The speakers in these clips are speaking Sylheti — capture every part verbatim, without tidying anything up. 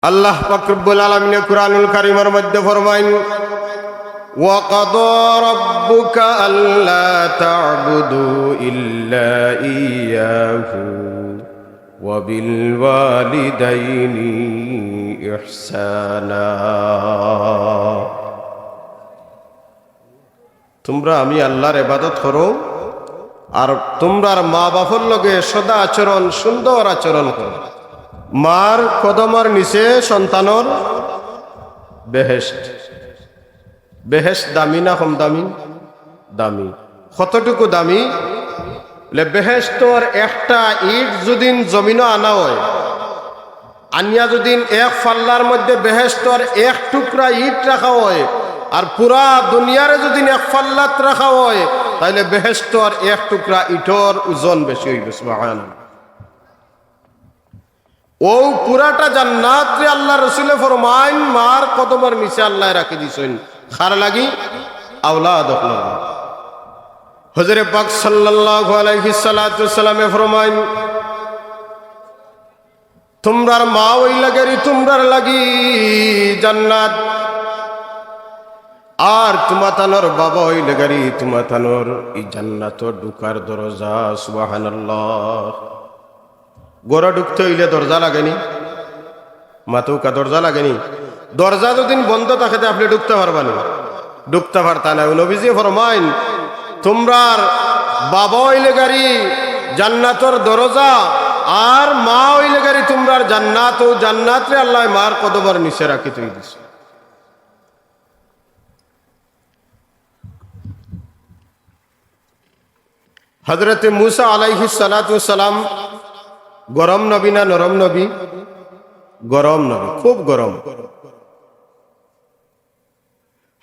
আল্লাহ পাক রব্বুল আলামিনে কুরআনুল কারীমর মধ্যে ফরমাইন, "ওয়া কাদা রাব্বুকা আল্লা তা'বুদু ইল্লা ইয়্যাহু ওয়া বিল ওয়ালিদাইনি ইহসানা।" তুমরা আমি আল্লাহর ইবাদত করো, আর তুমরার মা বাপর লগে সদা আচরণ, সুন্দর আচরণ করো। মার কদমর নিচে সন্তানর বেহেশত। বেহেশত দামি না কম দামি? দামি। কতটুকু দামি? বলে, বেহেশতর একটা ইট যুদিন জমিনো আনা অয়, আনিয়া যুদিন এক পাল্লার মধ্যে বেহেশতর এক টুকরা ইট রাখা অয়, আর পুরা দুনিয়ারে যুদিন এক পাল্লাত রাখা অয়, তাইলে বেহেশতর এক টুকরা ইটর ওজন বেশি অইবো। সুবহানাল্লাহ। অউ পুরাটা জান্নাতরে আল্লাহর রসুলে ফরমাইন, মার কদমর নিচে আল্লায় রাখি দিছইন। কার লাগি? আওলাদ অকলর। হুজুরে পাক সাল্লাল্লাহু আলাইহিস সালাতু ওয়াস সালামে ফরমাইন, তুমরার মা অইলা গিয়া তুমরার লাগি জান্নাত, আর তুমাতানর বাবা অইলা গিয়া তুমাতানর ই জান্নাতো ঢুকার দরজা। সুবহানাল্লাহ। ঘরো ঢুকতে অইলে দরজা লাগেনি? মাতউক্কা, দরজা লাগেনি? দরজা যুদিন বন্ধ থাকে, তে আপনে ঢুকতা পারবা নি? ঢুকতা পারতা নায়। অউ নবীজিয়ে ফরমাইন, তুমরার বাবা অইলা গিয়া জান্নাতর দরজা, আর মা অইলা গিয়া তুমরার জান্নাত। অউ জান্নাতরে আল্লায় মার কদমর নিচে রাখি থই দিছে। হজরতে মুসা আলাইহিস সালাতু ওয়াস সালাম গরম নবী না নরম নবী? গরম নবী, খুব গরম।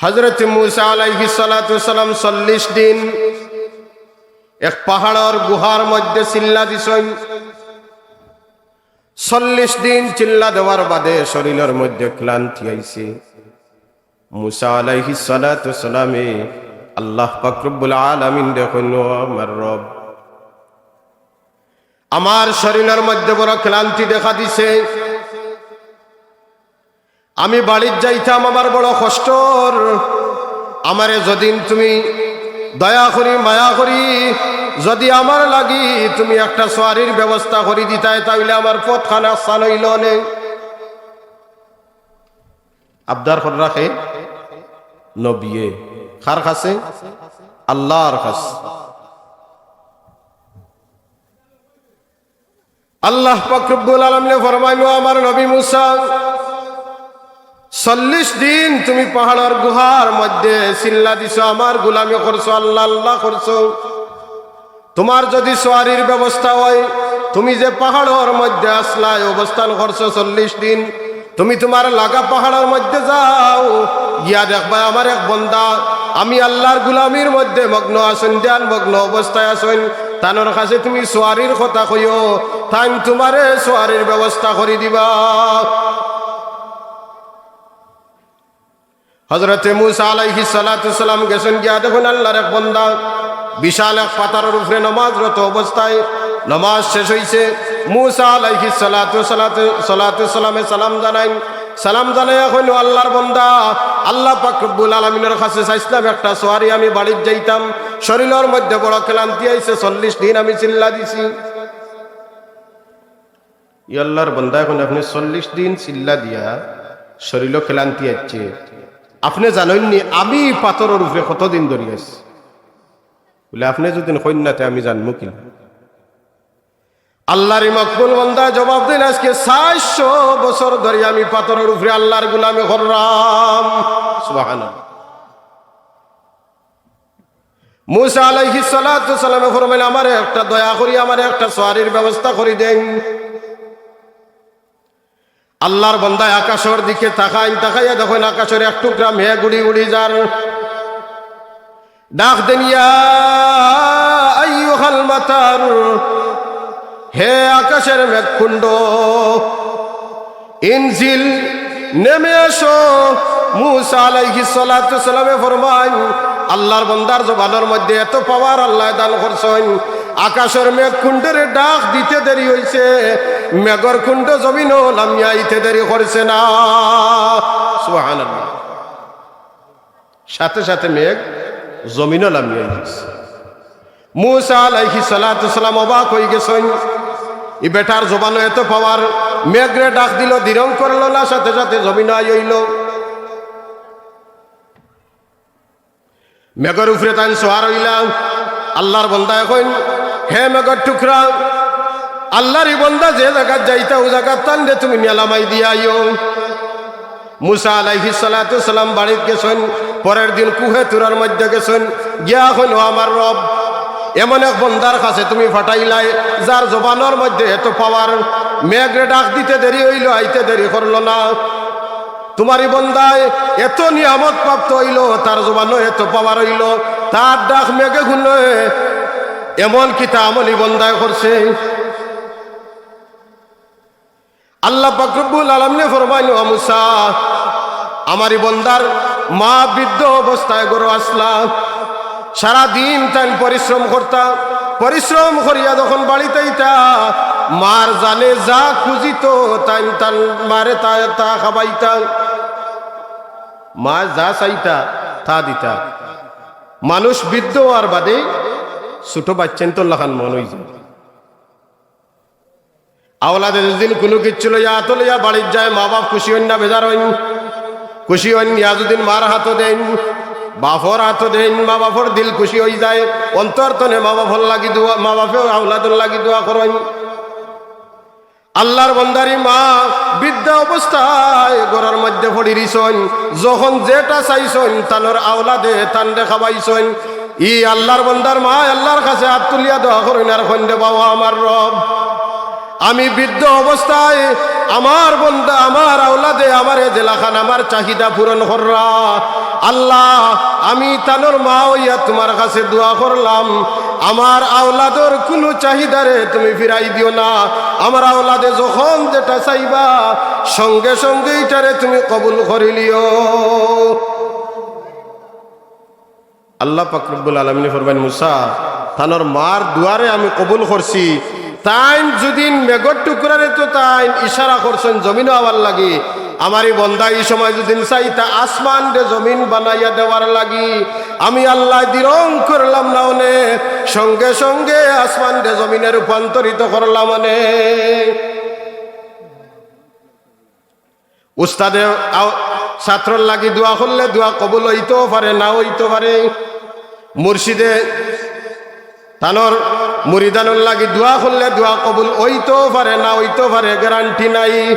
হজরতে মুসা আলাইহিস সালাতু ওয়াস সালাম চল্লিশ দিন এক পাহাড়র গুহার মধ্যে চিল্লা দিছইন। চল্লিশ দিন চিল্লা দেওয়ার বাদে শরীলর মধ্যে ক্লান্তি আইছে। মুসা আলাইহিস সালাতু ওয়াস সালামে আল্লাহ পাক রব্বুল আলামিনরে কইন, "ও আমার রব, আমার শরীলর মধ্যে বড় ক্লান্তি দেখা দিছে, আমি বাড়িত যাইতাম, আমার বড় কষ্ট অর, আমারে যুদিন তুমি দয়া করি, মায়া করি, যুদি আমার লাগি তুমি একটা সোয়ারির ব্যবস্থা করি দিতায়, তাইলে আমার পথখান আসান অইলো নে।" আবদার কররা কে? নবিয়ে। কার কাছে? আল্লাহর কাছে। আল্লাহ পাক রব্বুল আলামিনে ফরমাইন, "ও আমার নবী মুসা, চল্লিশ দিন তুমি পাহাড়র গুহার মধ্যে চিল্লা দিছো, আমার গুলামি করছো, আল্লাহ আল্লাহ করছো। তুমার যুদি সোয়ারির ব্যবস্থা অয়, তুমি যে পাহাড়র মধ্যে আছলায়, অবস্থান করছো চল্লিশ দিন, তুমি তুমার লাগা পাহাড়র মধ্যে যাও, গিয়া দেখবায় আমার এক বন্দা, আমি আল্লাহর গুলামির মধ্যে মগ্ন আছইন, ধ্যান মগ্ন অবস্থায় আছইন, তানর কাছে তুমি সোয়ারির কথা কইও, তাইন তুমারে সোয়ারির ব্যবস্থা করি দিবা।" হজরতে মুসা আলাইহিস সালাতু ওয়াস সালাম গেছইন, গিয়া দেখইন আল্লাহর এক বন্দা বিশাল এক পাথরর উপরে নমাজরত অবস্থায়, নমাজ শেষ অইছে। মুসা আলাইহিস সালাতু ওয়াস সালাতু, সালাতু ওয়াস সালামে সালাম জানাইন, সালাম জানাইয়া কইন, "ও আল্লাহর বন্দা, আল্লাহ পাক রব্বুল আলামিনর কাছে চাইছলাম একটা সোয়ারি, আমি বাড়িত যাইতাম, শরীলর মধ্যে বড় ক্লান্তি আইছে, চল্লিশ দিন আমি চিল্লা দিছি।" ই আল্লাহর বন্দা, অখন আপনে চল্লিশ দিন চিল্লা দিয়া শরীলো ক্লান্তি আইছে, আপনে জানইন নি আমি পাথরর উপরে কতদিন ধরি আছি? বলে, "আপনে যুদি কইন না, তে আমি জানমু কিলা?" আল্লাহর ই মকবুল বন্দা জবাব দেইন, "আজকে চাইরশো বছর ধরি আমি পাথরর উপরে আল্লাহর গুলামি কররাম।" সুবহানাল্লাহ। মুসা আলাইহিস সালাতু ওয়াস সালামে ফরমাইন, "আমারে একটা দয়া করি, আমারে একটা সোয়ারির ব্যবস্থা করি দেইন।" আল্লাহর বন্দায় আকাশর দিকে তাকাইন, তাকাইয়া দেখইন আকাশর এক টুকরা মেঘ উড়ি উড়ি যার। ডাক দেইন, "ইয়া আইয়ুহাল মাতার, হে আকাশর মেঘকুণ্ড, ইনজিল, নেমে আসো।" মুসা আলাইহিস সালাতু ওয়াস সালামে ফরমাইন, আল্লাহর বন্দার জবানর মধ্যে এত পাওয়ার আল্লায় দান করছইন, আকাশর মেঘকুণ্ডরে ডাক দিতে দেরি অইছে, মেঘর কুণ্ড জমিনো লামিয়া আইতে দেরি করছে না। সুবহানাল্লাহ। সাথে সাথে মেঘ জমিনো লামিয়া আইছে। মুসা আলাইহিস সালাতু সালাম অবাক অইগেছইন, ই বেটার জবানো এত পাওয়ার। মেঘরে ডাক দিলো, দিরং করলো না, সাথে সাথে জমিনো আই অইলো। মেঘর উপরে তাইন সওয়ার অইলা। আল্লার বন্দায় কইন, "হে মেঘর টুকরা, আল্লার ই বন্দা যে জাগাত যাইতা, অউ জাগাত তানরে তুমি নিয়া লামাই দিয়া আইও।" মুসা আলাইহিস সালাতু সালাম বাড়িত গেছইন, পরের দিন কুহে তুরার মধ্যে গেছইন, গিয়া কইন, "ও আমার রব, এমন এক বন্দার কাছে তুমি পাঠাইলায়, যার জবানর মধ্যে এত পাওয়ার, মেঘরে ডাক দিতে দেরি অইলো, আইতে দেরি করলো না।" তুমার ই বন্দায় এত নিয়ামত প্রাপ্ত অইলো, তার জবানো এত পাওয়ার অইলো, তার ডাক মেঘে হুনে, এমন কিতা আমল ই বন্দায় করছে? আল্লাহ পাক রব্বুল আলামিনে ফরমাইন, "ও মুসা, আমার ই বন্দার মা বৃদ্ধ অবস্থায় ঘরো আছলা, সারা দিন তাইন পরিশ্রম করতা, পরিশ্রম করিয়া যখন বাড়িত আইতা, মার জানে যা খুজিত, তাইন তান মারে তা, তা খাবাইতা, মা যা চাইতা, তা দিতা।" মানুষ বৃদ্ধ অওয়ার বাদে ছোট বাইচ্চাইন্তর লাখান মন অইযায়। আওলাদে যুদিন কুনু কিচ্ছু লইয়া, আতো লইয়া বাড়িত যায়, মা-বাফ খুশি অইন না বেজার অইন? খুশি অইন। ইয়া যুদিন মার আতো দেইন, বাফর আতো দেইন, মা-বাফর দিল খুশি অইযায়। অন্তর তনে মা-বাফর লাগি দোয়া, মা-বাফে আওলাদর লাগি দোয়া করইন। আল্লার বন্দার ই মা বৃদ্ধা অবস্থায় ঘরর মধ্যে পড়ি রইছইন, যখন যেটা চাইছইন, তানর আওলাদে তানরে খাবাইছইন। ই আল্লার বন্দার মা আল্লার কাছে আত তুলিয়া দোয়া করইন আর কইন, "রে বাবা আমার রব, আমি বৃদ্ধ অবস্থায় আমার বন্দা, আমার আওলাদে আমারে যেলাখান আমার চাহিদা পূরণ কররা, আল্লাহ, আমি তানর মা অইয়া তুমার কাছে দোয়া করলাম, আমার আওলাদর কুনু চাহিদারে তুমি ফিরাই দিও না, আমার আওলাদে যখন যেটা চাইবা, সঙ্গে সঙ্গে ইটারে তুমি কবুল করিলিও।" আল্লাহ পাক রব্বুল আলামিনে ফরমাইন, "মুসা, তানর মার দোয়ারে আমি কবুল করছি।" তাইন যুদিন মেঘর টুকরারে তো তাইন ইশারা করছইন জমিনো আওয়ার লাগি, আমার ই বন্দা ই সময় যুদিন চাইতা আসমানরে জমিন বানাইয়া দেওয়ার লাগি, আমি আল্লায় দিরং করলাম না অনে, সঙ্গে সঙ্গে আসমানরে জমিনে রূপান্তরিত করলাম অনে। উস্তাদে আও-, ছাত্রর লাগি দোয়া করলে দোয়া কবুল অইতেও পারে, না অইতেও পারে। মুর্শিদে তানর মুরিদানর লাগি দোয়া করলে দোয়া কবুল অইতেও পারে, না অইতেও পারে, গ্যারান্টি নাই।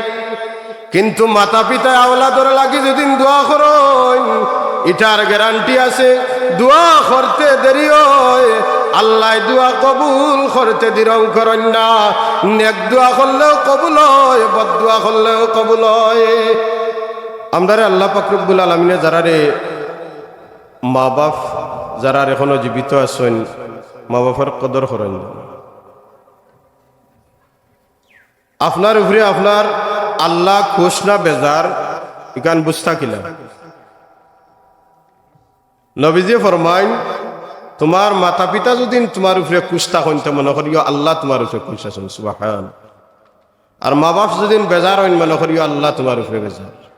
কিন্তু মাতা পিতায় আওলাদর লাগি যুদিন দোয়া করইন, ইটার গ্যারান্টি আছে। দোয়া করতে দেরি অয়, আল্লায় দোয়া কবুল করতে দিরং করইন না। নেক দোয়া করলেও কবুল অয়, বদ দোয়া করলেও কবুল অয়। আমরারে আল্লাহ পাক রব্বুল আলামিনে যারারে মা-বাফ, যারার এখনো জীবিত আছইন, মা-বাফর কদর করইন। আপনার উপরে আপনার আল্লাহ খুশ না বেজার, ইখান বুঝতা কিলা? নবীজি ফরমাইন, তুমার মাতা পিতা যুদিন তুমার উপরে খুশ থাকইন, তে মনো করিও আল্লাহ তুমার উপরে খুশ আছইন, সুবহান। আর মা-বাফ যুদিন বেজার অইন, মনো করিও আল্লাহ তুমার উপরে বেজার।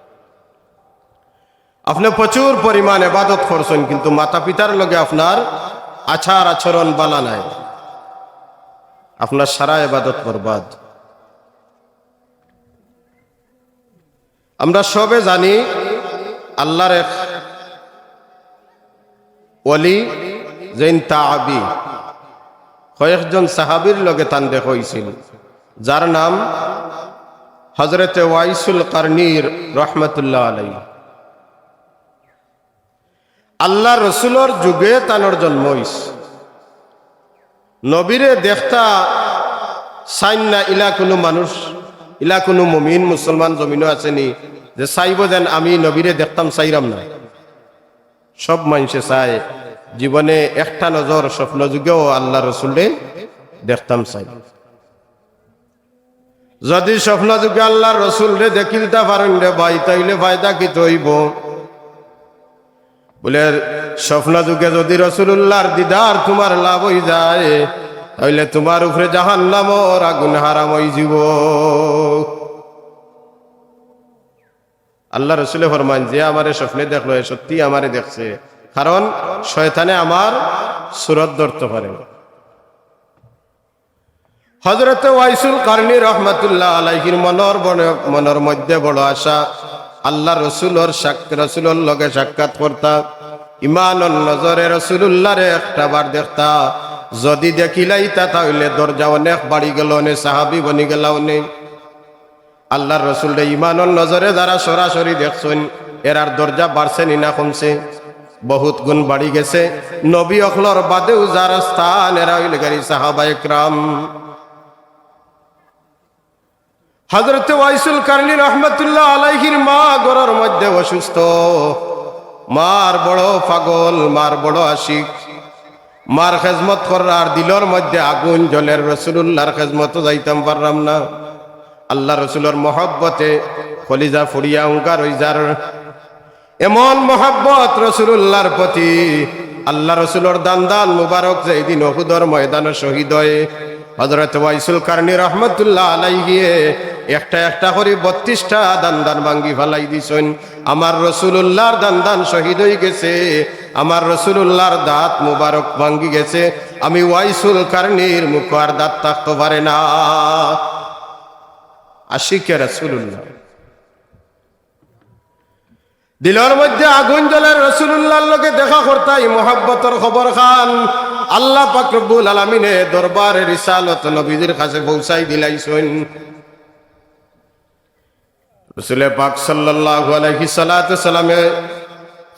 আপনে প্রচুর পরিমাণ এবাদত করছইন, কিন্তু মাতা পিতার লগে আপনার আচার আচরণ বালা নাই, আপনার সারা এবাদত বরবাদ। আমরা সবে জানি আল্লার এক ওলি যেইন তাবি, কয়েকজন সাহাবীর লগে তান দেখা অইছিল, যার নাম হযরতে ওয়াইসুল কারনীর রহমতুল্লাহ আলাইহি। আল্লার রসুলর যুগে তানর জন্ম অইছে। নবীরে দেখতা চাইন না ইলা কুনু মানুষ, ইলা কুনু মুমিন মুসলমান জমিনো আছে নি যে চাইবো যেন আমি নবীরে দেখতাম চাইরাম না? সব মানষে চায়, জীবনে একটা নজর স্বপ্ন যুগেও আল্লার রসুলরে দেখতাম চাই। যদি স্বপ্ন যুগে আল্লার রসুলরে দেখিলতা পারইন রে ভাই, তাইলে ফায়দা কিতা অইবো? বুলে, স্বপ্ন যুগে যদি রসুলুল্লাহর দিদার তুমার লাভ অইযায়, তাইলে তুমার উপরে জাহান্নামর আগুন হারাম অইযিবো। আল্লার রসুলে ফরমাইন, যে আমারে স্বপ্নে দেখলো, এ সত্যি আমারে দেখছে, কারণ শয়তানে আমার সুরত ধরতো পারে না। হযরতে ওয়াইসুল কারনী রহমাতুল্লাহ আলাইহির মনর বনে-, মনর মধ্যে বড় আশা, আল্লার রসুলর সাক-, রসুলর লগে সাক্ষাৎ করতা, ইমানর নজরে রসুলুল্লারে একটা বার দেখতা, যদি দেখিলাইতা তাইলে দরজা অনেক বাড়ি গেলো অনে, সাহাবি বনি গেলা অনে। আল্লার রসুলরে ইমানর নজরে যারা সরাসরি দেখছইন, এরার দরজা বাড়ছে নি না কমছে? বহুত গুণ বাড়ি গেছে। নবী অকলর বাদেউ যার স্থান, এরা অইলগারি সাহাবা একরাম। হযরতে ওয়াইসুল কারনী রহমতুল্লাহ আলাইহির মা ঘরর মধ্যে অসুস্থ, মার বড় পাগল, মার বড় আশিক। মার খেজমত কররার দিলর মধ্যে আগুন জ্বলের, রসুলুল্লার খেজমতো যাইতাম পাররাম না। আল্লার রসুলর মহব্বতে কলিজা ফুড়িয়া উঙ্কার অইযার। এমন মহব্বত রসুলুল্লার প্রতি, আল্লার রসুলর দান্দান মুবারক যেইদিন উহুদর ময়দানো শহীদ অয়, হযরতে ওয়াইসুল কারনী রহমতুল্লাহ আলাইহিয়ে একটা একটা করি বত্রিশটা দান্দান ভাঙ্গি ফালাই দিছইন। আমার রসুলুল্লার দান্দান শহীদ অইগেছে, আমার রসুলুল্লার দাঁত মুবারক ভাঙ্গি গেছে, আমি ওয়াইসুল কারনীর মুখো আর দাঁত থাকতো পারে না। আশিকে রসুলুল্লাহ। দিলর মধ্যে আগুন জ্বলের রসুলুল্লার লগে দেখা করতা, ই মহব্বতর খবর খান আল্লা পাক রব্বুল আলামিনে দরবারে রিসালত নবীজির কাছে পৌঁছাই দিলাইছইন। রসুলে পাক সাল্লাল্লাহু আলাইহি সালাতু সালামে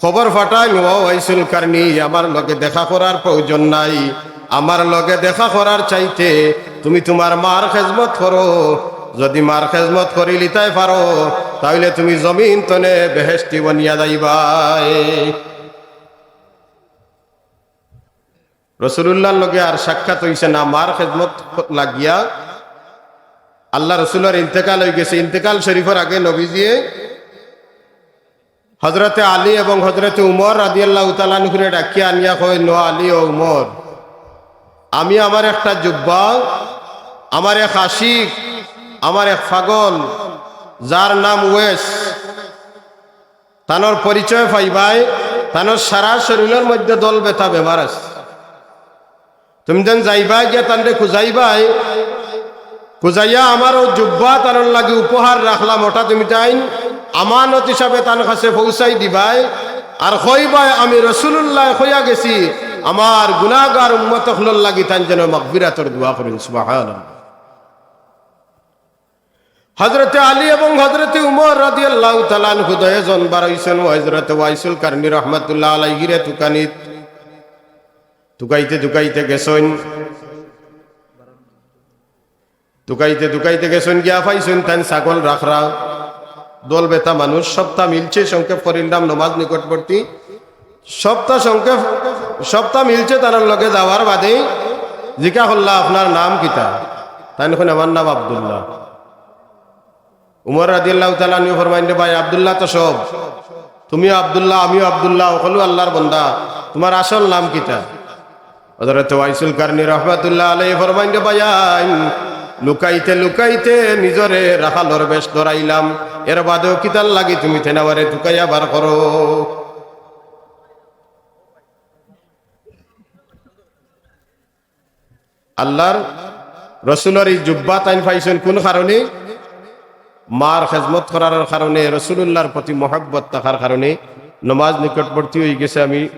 খবর পাঠাইন, "ও ওয়াইসুল কারনী, আমার লগে দেখা করার প্রয়োজন নাই, আমার লগে দেখা করার চাইতে তুমি তুমার মার খেজমত করো। যদি মার খেজমত করিলিতায় পারো, তাইলে তুমি জমিন তনে বেহেশতি বনিয়া যাইবায়।" রসুলুল্লার লগে আর সাক্ষাৎ অইছে না, মার খেজমত লাগিয়া। আল্লা রসুলর ইন্তেকাল অইগেছে। ইন্তেকাল শরীফর আগে নবীজিয়ে হজরতে আলী এবং হজরতে উমর রাদিয়াল্লাহু তাআলা আনহুরে ডাকিয়া আনিয়া কইন, "ও আলী ও উমর, আমি আমার একটা জুব্বা, আমার এক আশিক, আমার এক পাগল, যার নাম ওয়েস, তানর পরিচয় পাইবায়, তানর সারা শরীলর মধ্যে দল ব্যথা বেমার আছে। তুমি যেন যাইবায় গিয়া তানরে খুজাইবায়, খুজাইয়া আমার অউ জুব্বা তানর লাগি উপহার রাখলাম, ওটা তুমি তাইন আমানত হিসাবে তান কাছে পৌঁছাই দিবায়। আর কইবায়, আমি রসুলুল্লায় কইয়া গেছি, আমার গুনাগার উম্মত অকলর লাগি তাইন যেন মাগফিরাতর দোয়া করইন।" সুবহানাল্লাহ। হজরতে আলী এবং হজরতে উমর রাদিয়াল্লাহু তাআলা আনহু দুইজন বার অইছইন, হজরতে ওয়াইসুল কারনী রহমাতুল্লাহ আলাইহিরে তুকানিত। তুকাইতে তুকাইতে গেছইন, তুকাইতে তুকাইতে গেছইন, গিয়া পাইছইন তাইন ছাগল রাখরা। দল বেটা মানুষ, সবটা মিলছে, সংক্ষেপ করিলাম, নমাজ নিকটবর্তী। সবটা সংক্ষেপ, সবটা মিলছে, তানর লগে যাওয়ার বাদেউ জিকা করলা, "আপনার নাম কিতা?" তাইন কইন, "আমার নাম আব্দুল্লাহ।" উমর রাদিয়াল্লাহু তাআলা আনহু ফরমাইন, "রে ভাই, আব্দুল্লাহ তো সব, তুমিও আব্দুল্লাহ, আমিও আব্দুল্লাহ, হকলউ আল্লার বন্দা, তুমার আসল নাম কিতা?" হজরতে ওয়াইসুল কারনী রহমাতুল্লাহ আলাইহি ফরমাইন, "রে ভাইয়াইন, লুকাইতে লুকাইতে নিজরে রাখালর বেশ ধরাইলাম, এর বাদেও কিতার লাগি তুমি তেনাওয়ারে তুকাইয়া বার করো?" আল্লার রসুলর ই জুব্বা তাইন পাইছইন কুন কারণে? মার খেজমত করার কারণে, রসুলুল্লার প্রতি মহব্বত থাকার কারণে। নমাজ নিকটবর্তী অইগেছে, আমি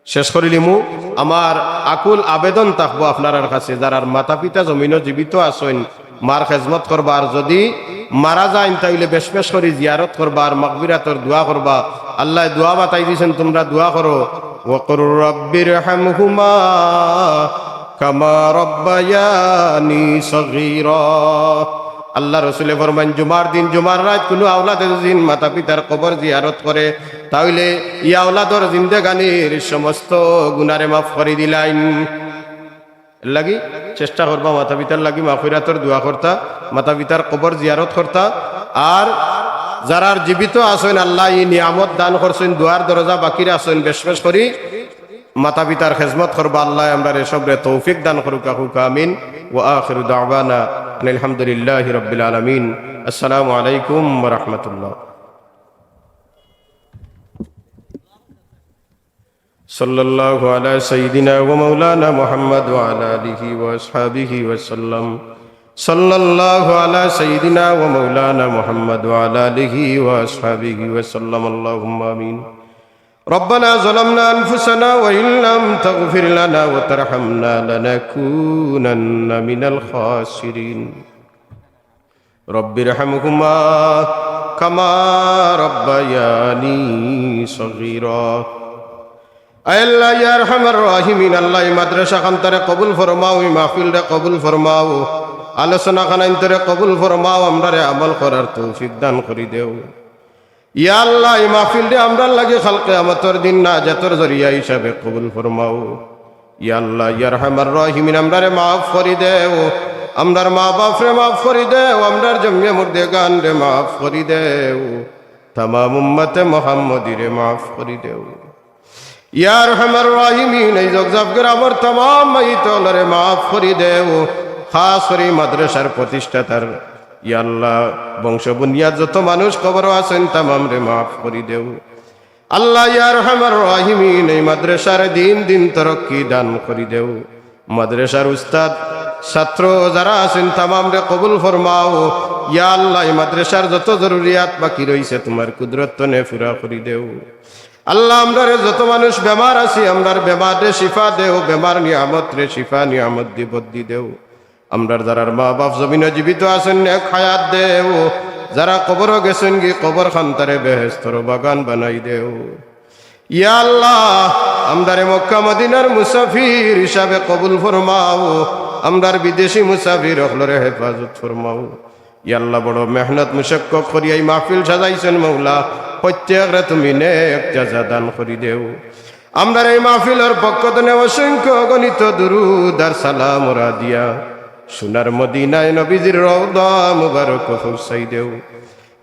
শেষ করিলিমু। আমার আকুল আবেদন থাকবো আপনারার কাছে, যারার মাতা পিতা জমিনো জীবিত আছইন, মার খেজমত করবা, আর যদি মারা যাইন, তাইলে বেশ বেশ করি জিয়ারত করবা আর মাগফিরাতর দোয়া করবা। আল্লায় দোয়া বাতাই দিছইন, তুমরা দোয়া করো, "ওয়াকুর রাব্বির হামহুমা কামা রাব্বায়ানি সগীরা।" আল্লার রসুলে ফরমাইন, জুমার দিন, জুমার রাইত কুনু আওলাদে যদি মাতা পিতার কবর জিয়ারত করে, তাইলে ই আওলাদর জিন্দেগানির সমস্ত গুনারে মাফ করি দিলাইন। এর লাগি চেষ্টা করবা মাতা পিতার লাগি মাগফিরাতর দোয়া করতা, মাতা পিতার কবর জিয়ারত করতা। আর যারার জীবিত আছইন, আল্লায় ই নিয়ামত দান করছইন, দোয়ার দরজা বাকি রাখছইন, বেশ বেশ করি মাতা পিতার খেজমত করবা, আল্লায় আমরারে সবরে তৌফিক দান করুক, আকুক আমিন। ওয়া আখিরু দাওয়ানা আনিল হামদুলিল্লাহি রাব্বিল আলামিন। আসসালামু আলাইকুম ওয়া রাহমাতুল্লাহ। صلى الله على سيدنا ومولانا محمد وعلى آله وأصحابه وسلم. صلى الله على سيدنا ومولانا محمد وعلى آله وأصحابه وسلم. اللهم آمين. ربنا ظلمنا أنفسنا وإن لم تغفر لنا وترحمنا لنكونن من الخاسرين. رب ارحمهما كما ربياني صغيرا. আয় আল্লাহ, ইয়া আরহামার রাহিমিন, আল্লাহ, ই মাদ্রাসা খানতারে কবুল ফরমাও, ই মাহফিলরে কবুল ফরমাও, আলোচনা খানাইন্তরে কবুল ফরমাও, আমরারে আমল করার তৌফিক দান করি দেও। ইয়া আল্লাহ, ই মাহফিলরে আমরার লাগি কাল কিয়ামতর দিন নাজাতর জরিয়া হিসাবে কবুল ফরমাও। ইয়া আল্লাহ, ইয়া আরহামার রাহিমিন, আমরারে মাফ করি দেও, আমরার মা বাপরে মাফ করি দেও, আমরার জমিয়ে মুর্দেগানরে মাফ করি দেও, তামাম উম্মতে মুহাম্মদীরে মাফ করি দেও। ইয়া আরহামার রাহিমিন, এই জগজাফ গ্রামর তামাম মাইতলরে মাফ করি দেও, খাস করি মাদ্রাসার প্রতিষ্ঠাতার, ইয়া আল্লাহ, বংশ বুনিয়াদ যত মানুষ কবরো আছইন, তামামরে মাফ করি দেও। আল্লাহ, ইয়া আরহামার রাহিমিন, এই মাদ্রাসারে দিন দিন তরক্কি দান করি দেও। মাদ্রাসার উস্তাদ, ছাত্র যারা আছইন, তামামরে কবুল ফরমাও। ইয়া আল্লাহ, এই মাদ্রাসার যত জরুরিয়াত বাকি রইছে, তুমার কুদরত তনে পুরা করি দেও। আল্লাহ, আমরারে যত মানুষ বেমার আছি, আমরার বেমাররে শিফা দেও, বেমার নিয়ামতরে শিফা নিয়ামত দি বদলি দেও। আমরার যারার মা বাপ জমিনো জীবিত আছইন, নেক হায়াত দেও। যারা কবরো গেছইনগি, কবর খানতারে বেহেস্তর বাগান বানাই দেও। ইয়া আল্লাহ, আমরারে মক্কা মদিনার মুসাফির হিসাবে কবুল ফরমাও। আমরার বিদেশি মুসাফির অকলরে হেফাজত ফরমাও। ইয়া আল্লাহ, বড় মেহনত মুশাক্কত করিয়া ই মাহফিল সাজাইছইন মৌলা, প্রত্যেকরে তুমি নেক জাযা দান করি দেও। আমরার এই মাহফিলর পক্ষ তনে অসংখ্য অগণিত দুরুদ আর সালাম ওরা দিয়া সোনার মদিনায় নবীজির রওজা মুবারক পৌঁছাই দেও।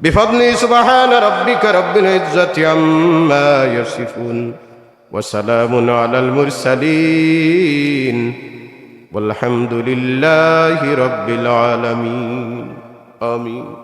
بفضل سبحان ربك رب العزة عما يصفون وسلام على المرسلين والحمد لله رب العالمين. آمين.